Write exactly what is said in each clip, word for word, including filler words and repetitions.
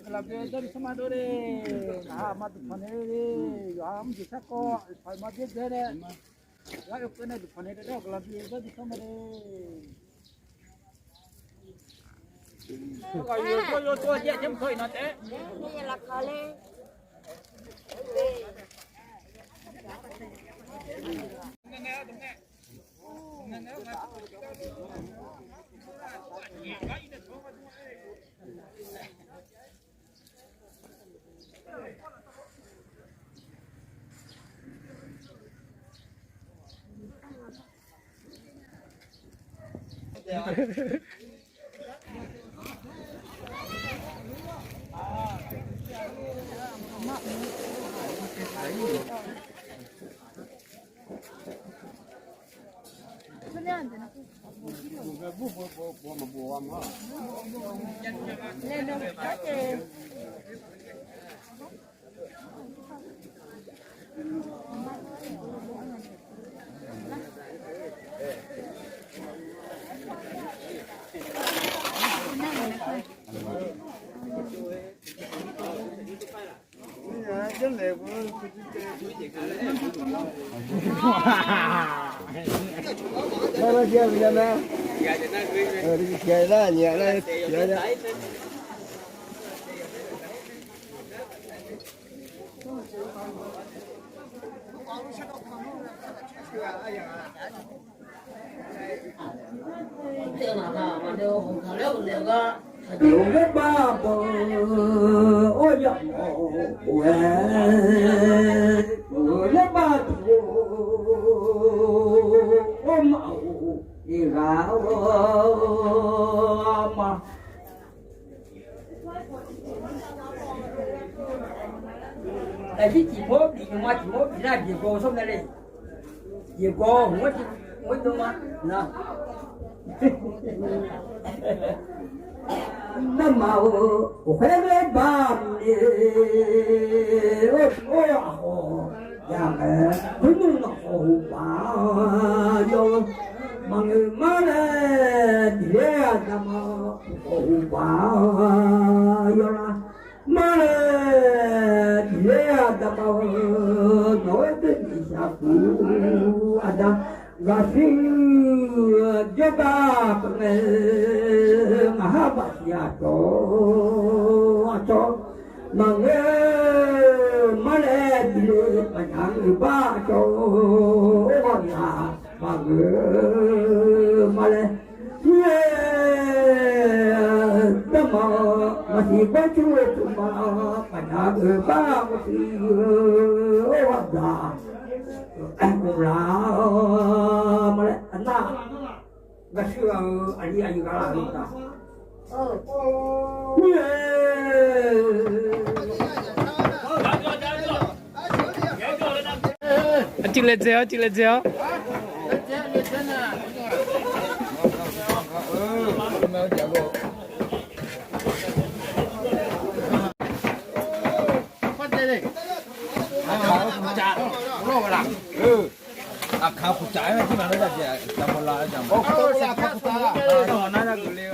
Lafbyav-eu zarduq sanrma dov de. Ngaq-anr aqma duqpanq naeq-eu de. Yawqha mr jeq sarkawv paq ma byaerdzae nae, ghaq oekeuv nae duqpanq naeq de. Lafbyav-eu zarduq sanrma de. Ghaq yawqjawr yawjawr jav jav mr tawr iqnan taef. Aqjeq-eu laer bar bawq-eu, or yamq-awr of-aer, aqjeq-eu laer bar bawq-eu, or maf-awr of-eu, iqghaq-awr ma. Aqjeq tiq mawr bif, nymq ma tiq mawr bif nar, jeqgawv-eu sawr mae le. Jeqgawv hmq-anr tiq mawr dov ma nar. Narmaf-euq khoer laer bar bawq-eu, or aqkhawf yamq-aer, khoernmr naqkhawf hawbaf yawr-eu, maqngeur ma laer tiq ler-aq damaf-eu khawf hawbaf yawr lar. Mar laer tiq ler-aq damaf-eu nawq-aer deuq nyiq shaq puq aqda, ghaqshuir jawrgar pyeuf ngae, ngaqha bafsiq aqcawq aqcawq, maqngeur ma laer tiq ler maqnya-eu bar aqcawq-or, ghawqya maqngeur ma laer. Nymr-aer, damaf-eu maqsiq bar cur-eu tmqma, maqnya-eu bar maqsiq-eu, or ghaq dzaq, aerkhof lar ma laer, aqnar, ghaqshuir ghaq-eu aqli aqyuif ghaq laf-euq taq. Nymr-aer, Arcuiv laedzae-awr, arcuiv laedzae-awr. Aqkaq kuqcaf-aer jir ma nar, jaqjeq jaqmawr lar-aer jaqmawr. Nar yageuq le-eu.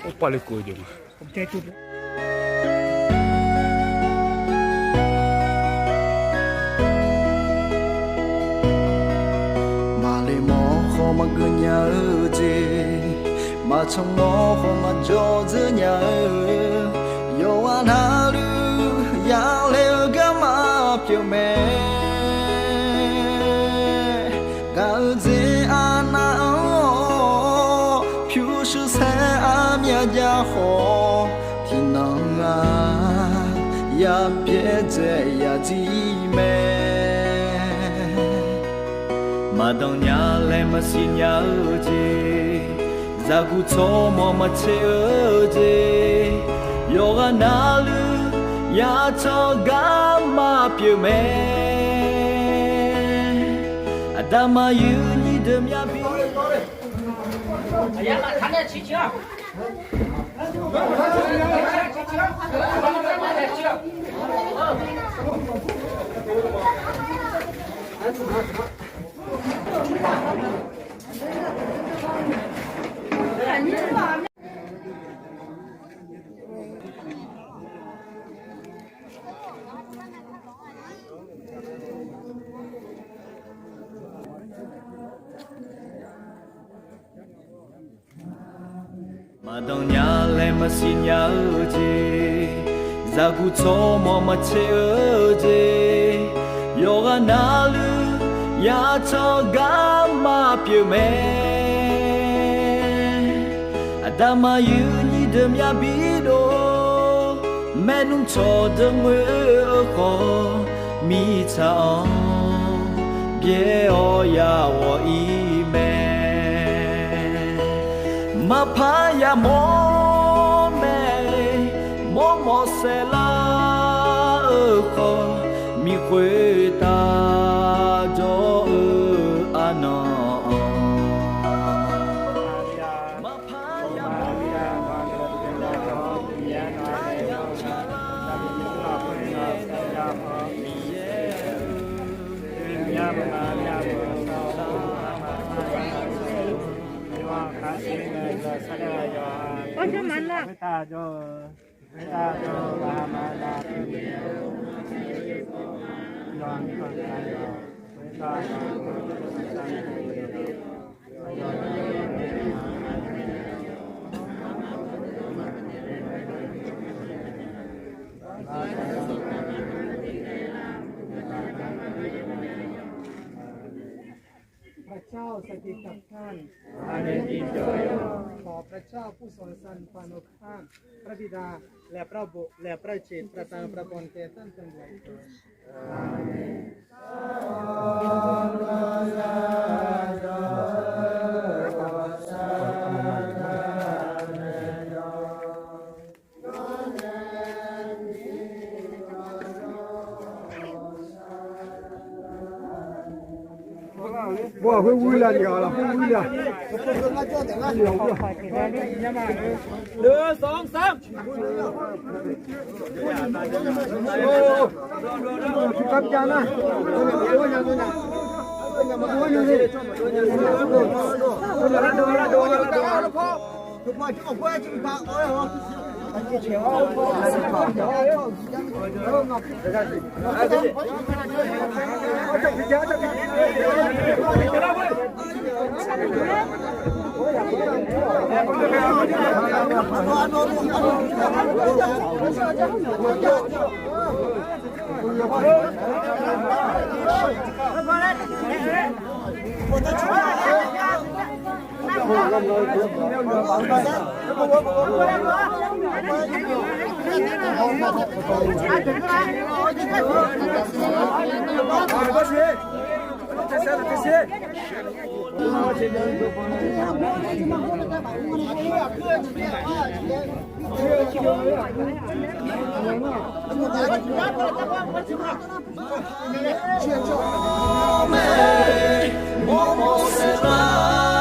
Opa le ko de ma. Maqle mawr khawf maqgeuf nya-eu jeq, maqcanq mawr khawf maqjawr dzeur nya-eu, yawqghaq navluf yale-eu garma pyeuf mae. Gaq-eu jeq arnav-anr-awr, pyurshuir saer armyav jav khawf, tiqnan-aq, ya pyaer dzae ya jir mae. Maqdanq nya laer maqsiq nya-eu jeq, zaqguq tsawrmawq maqtser-eu jeq, yawqghaq navluf ya can garma pyeuf mae. Aqda maqyuif nyiq deuq myav bi Maqdanq nya laer maqsiq nya-eu jeq, zaqguq tsawrmawq maqtser-eu jeq, yawqghaq navluf ya can garma pyeuf mae. Aqda maqyuif nyiq deuq myav bi dov, maernmr cawqdeuq ngoer-eu khawf, mirtsaq-anr byaer-awr ya ghawq-ir mae. Maqpar yamawr mae, mawrmawf saeqlar-eu khawf, miq khoertav jawr-eu arnan-anr, maqpar yamawr Paqcav-awq saqtiq taq kar. ขอพระเจ้าผู้ทรงสรรพานุภาพ พระบิดา และพระบุตร และพระจิต ประทานพระพรแก่ท่านทั้งหลายเถิด Mawrmawr saeqma